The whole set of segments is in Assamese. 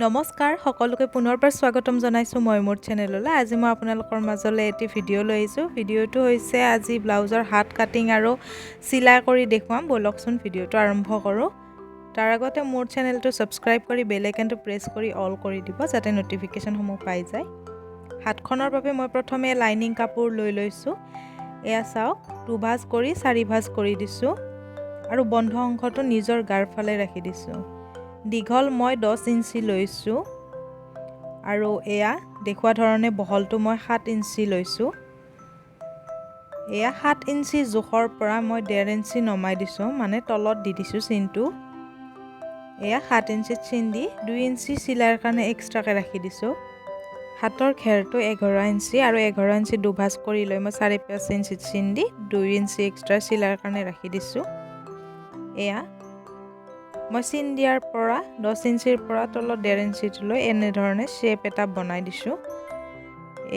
নমস্কাৰ সকলোকে পুনৰবাৰ স্বাগতম জনাইছোঁ মই মোৰ চেনেললৈ। আজি মই আপোনালোকৰ মাজলৈ এটি ভিডিঅ' লৈ আহিছোঁ। ভিডিঅ'টো হৈছে আজি ব্লাউজৰ হাত কাটিং আৰু চিলাই কৰি দেখুৱাম। ব'লকচোন ভিডিঅ'টো আৰম্ভ কৰোঁ। তাৰ আগতে মোৰ চেনেলটো ছাবস্ক্ৰাইব কৰি বেল আইকনটো প্ৰেছ কৰি অল কৰি দিব, যাতে ন'টিফিকেশ্যনসমূহ পাই যায়। হাতখনৰ বাবে মই প্ৰথমে লাইনিং কাপোৰ লৈ লৈছোঁ। এয়া চাওক, দুভাঁজ কৰি চাৰি ভাঁজ কৰি দিছোঁ আৰু বন্ধ অংশটো নিজৰ গাৰ ফালে ৰাখি দিছোঁ। দীঘল মই 10 ইঞ্চি লৈছোঁ আৰু এয়া দেখুওৱা ধৰণে বহলটো মই 7 ইঞ্চি লৈছোঁ। এয়া 7 ইঞ্চি জোখৰ পৰা মই 1.5 ইঞ্চি নমাই দিছোঁ, মানে তলত দি দিছোঁ চিনটো। এয়া 7 ইঞ্চিত চিন দি 2 ইঞ্চি চিলাইৰ কাৰণে এক্সট্ৰাকৈ ৰাখি দিছোঁ। হাতৰ ঘেৰটো 11 ইঞ্চি আৰু 11 ইঞ্চি দুভাঁজ কৰি লৈ মই 5.5 ইঞ্চিত চিন দি 2 ইঞ্চি এক্সট্ৰা চিলাইৰ কাৰণে ৰাখি দিছোঁ। এয়া মই চিন দিয়াৰ পৰা 10 ইঞ্চিৰ পৰা তলত 1.5 ইঞ্চিটো লৈ এনেধৰণে শ্বেপ এটা বনাই দিছোঁ।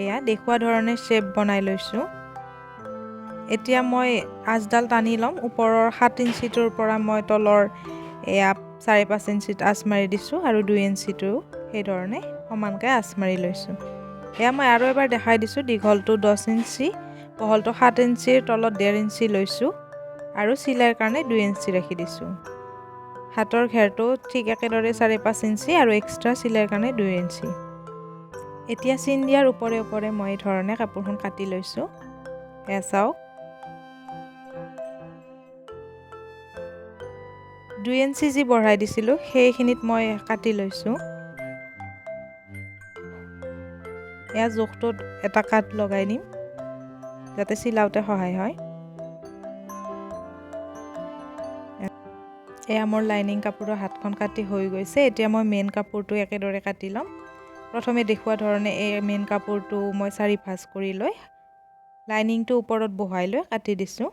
এয়া দেখুওৱা ধৰণে শ্বেপ বনাই লৈছোঁ। এতিয়া মই আঁচডাল টানি ল'ম। ওপৰৰ 7 ইঞ্চিটোৰ পৰা মই তলৰ এয়া 5.5 ইঞ্চিত আঁচ মাৰি দিছোঁ আৰু 2 ইঞ্চিটো সেইধৰণে সমানকৈ আঁচ মাৰি লৈছোঁ। এয়া মই আৰু এবাৰ দেখাই দিছোঁ। দীঘলটো 10 ইঞ্চি, বহলটো 7 ইঞ্চিৰ তলত 1.5 ইঞ্চি লৈছোঁ আৰু চিলাইৰ কাৰণে 2 ইঞ্চি ৰাখি দিছোঁ। হাতৰ ঘেৰটো ঠিক একেদৰে 5.5 ইঞ্চি আৰু এক্সট্ৰা চিলাইৰ কাৰণে 2 ইঞ্চি। এতিয়া চিন দিয়াৰ ওপৰে ওপৰে মই এই ধৰণে কাপোৰখন কাটি লৈছোঁ। এয়া চাওক, 2 ইঞ্চি যি বঢ়াই দিছিলোঁ সেইখিনিত মই কাটি লৈছোঁ। এয়া জোখটোত এটা কাট লগাই দিম যাতে চিলাওঁতে সহায় হয়। এয়া মোৰ লাইনিং কাপোৰৰ হাতখন কাটি হৈ গৈছে। এতিয়া মই মেইন কাপোৰটো একেদৰে কাটি ল'ম। প্ৰথমে দেখুওৱা ধৰণে এই মেইন কাপোৰটো মই চাৰি ভাঁজ কৰি লৈ লাইনিংটো ওপৰত বহাই লৈ কাটি দিছোঁ।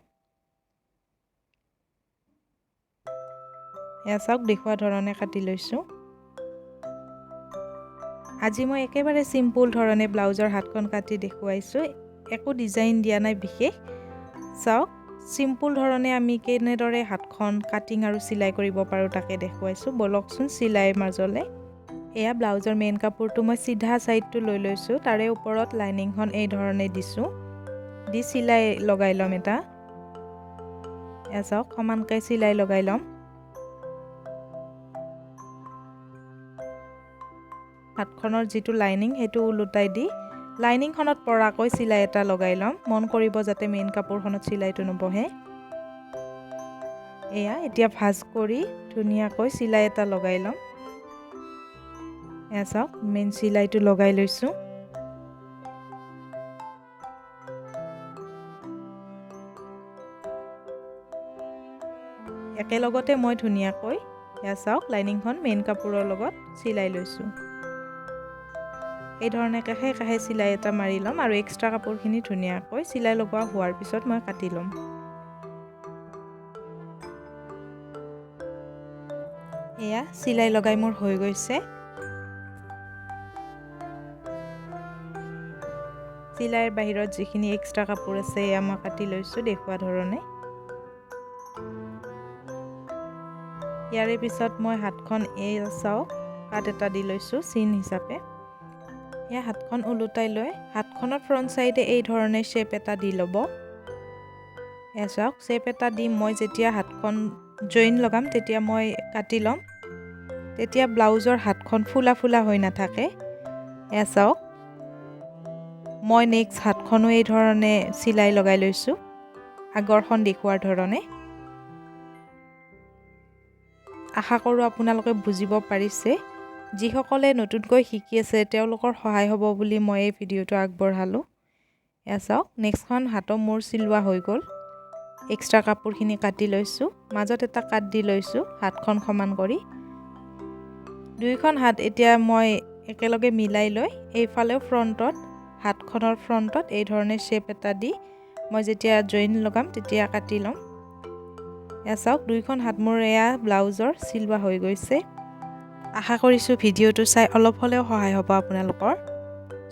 এয়া চাওক, দেখুওৱা ধৰণে কাটি লৈছোঁ। আজি মই একেবাৰে চিম্পুল ধৰণে ব্লাউজৰ হাতখন কাটি দেখুৱাইছোঁ, একো ডিজাইন দিয়া নাই বিশেষ। চাওক, চিম্পুল ধৰণে আমি কেনেদৰে হাতখন কাটিং আৰু চিলাই কৰিব পাৰোঁ তাকে দেখুৱাইছোঁ। ব'লকচোন চিলাইৰ মাজলৈ। এয়া ব্লাউজৰ মেইন কাপোৰটো মই চিধা ছাইডটো লৈ লৈছোঁ, তাৰে ওপৰত লাইনিংখন এই ধৰণে দিছোঁ, দি চিলাই লগাই ল'ম এটা। এয়া চাওক, সমানকৈ চিলাই লগাই ল'ম। হাতখনৰ যিটো লাইনিং সেইটো ওলোটাই দি লাইনিংখনত পৰাকৈ চিলাই এটা লগাই ল'ম। মন কৰিব যাতে মেইন কাপোৰখনত চিলাইটো নবহে। এয়া এতিয়া ভাঁজ কৰি ধুনীয়াকৈ চিলাই এটা লগাই ল'ম। এয়া চাওক, মেইন চিলাইটো লগাই লৈছোঁ। একেলগতে মই ধুনীয়াকৈ এয়া চাওক লাইনিংখন মেইন কাপোৰৰ লগত চিলাই লৈছোঁ। এই ধৰণে কাষে কাষে চিলাই এটা মাৰি ল'ম আৰু এক্সট্ৰা কাপোৰখিনি ধুনীয়াকৈ চিলাই লগোৱা হোৱাৰ পিছত মই কাটি ল'ম। এয়া চিলাই লগাই মোৰ হৈ গৈছে। চিলাইৰ বাহিৰত যিখিনি এক্সট্ৰা কাপোৰ আছে এয়া মই কাটি লৈছোঁ দেখুওৱা ধৰণে। ইয়াৰে পিছত মই হাতখন এই চাওক কাট এটা দি লৈছোঁ চিন হিচাপে। এয়া হাতখন ওলোটাই লৈ হাতখনৰ ফ্ৰণ্ট চাইডে এই ধৰণে শ্বেপ এটা দি ল'ব। এয়া চাওক, শ্বেপ এটা দি মই যেতিয়া হাতখন জইন লগাম তেতিয়া মই কাটি ল'ম, তেতিয়া ব্লাউজৰ হাতখন ফুলা ফুলা হৈ নাথাকে। এয়া চাওক, মই নেক্সট হাতখনো এই ধৰণে চিলাই লগাই লৈছোঁ আগৰখন দেখুওৱাৰ ধৰণে। আশা কৰোঁ আপোনালোকে বুজিব পাৰিছে। যিসকলে নতুনকৈ শিকি আছে তেওঁলোকৰ সহায় হ'ব বুলি মই এই ভিডিঅ'টো আগবঢ়ালোঁ। এয়া চাওক, নেক্সটখন হাতো মোৰ চিলোৱা হৈ গ'ল। এক্সট্ৰা কাপোৰখিনি কাটি লৈছোঁ, মাজত এটা কাট দি লৈছোঁ হাতখন সমান কৰি। দুয়োখন হাত এতিয়া মই একেলগে মিলাই লৈ এইফালেও ফ্ৰণ্টত হাতখনৰ ফ্ৰণ্টত এই ধৰণে শ্বেপ এটা দি মই যেতিয়া জইন লগাম তেতিয়া কাটি ল'ম। এয়া চাওক, দুয়োখন হাত মোৰ এয়া ব্লাউজৰ চিলোৱা হৈ গৈছে। আশা কৰিছোঁ ভিডিঅ'টো চাই অলপ হ'লেও সহায় হ'ব আপোনালোকৰ।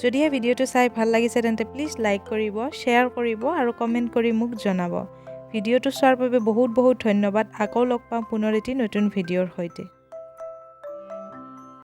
যদিহে ভিডিঅ'টো চাই ভাল লাগিছে তেন্তে প্লিজ লাইক কৰিব, শ্বেয়াৰ কৰিব আৰু কমেণ্ট কৰি মোক জনাব। ভিডিঅ'টো চোৱাৰ বাবে বহুত বহুত ধন্যবাদ। আকৌ লগ পাম পুনৰ এটি নতুন ভিডিঅ'ৰ সৈতে।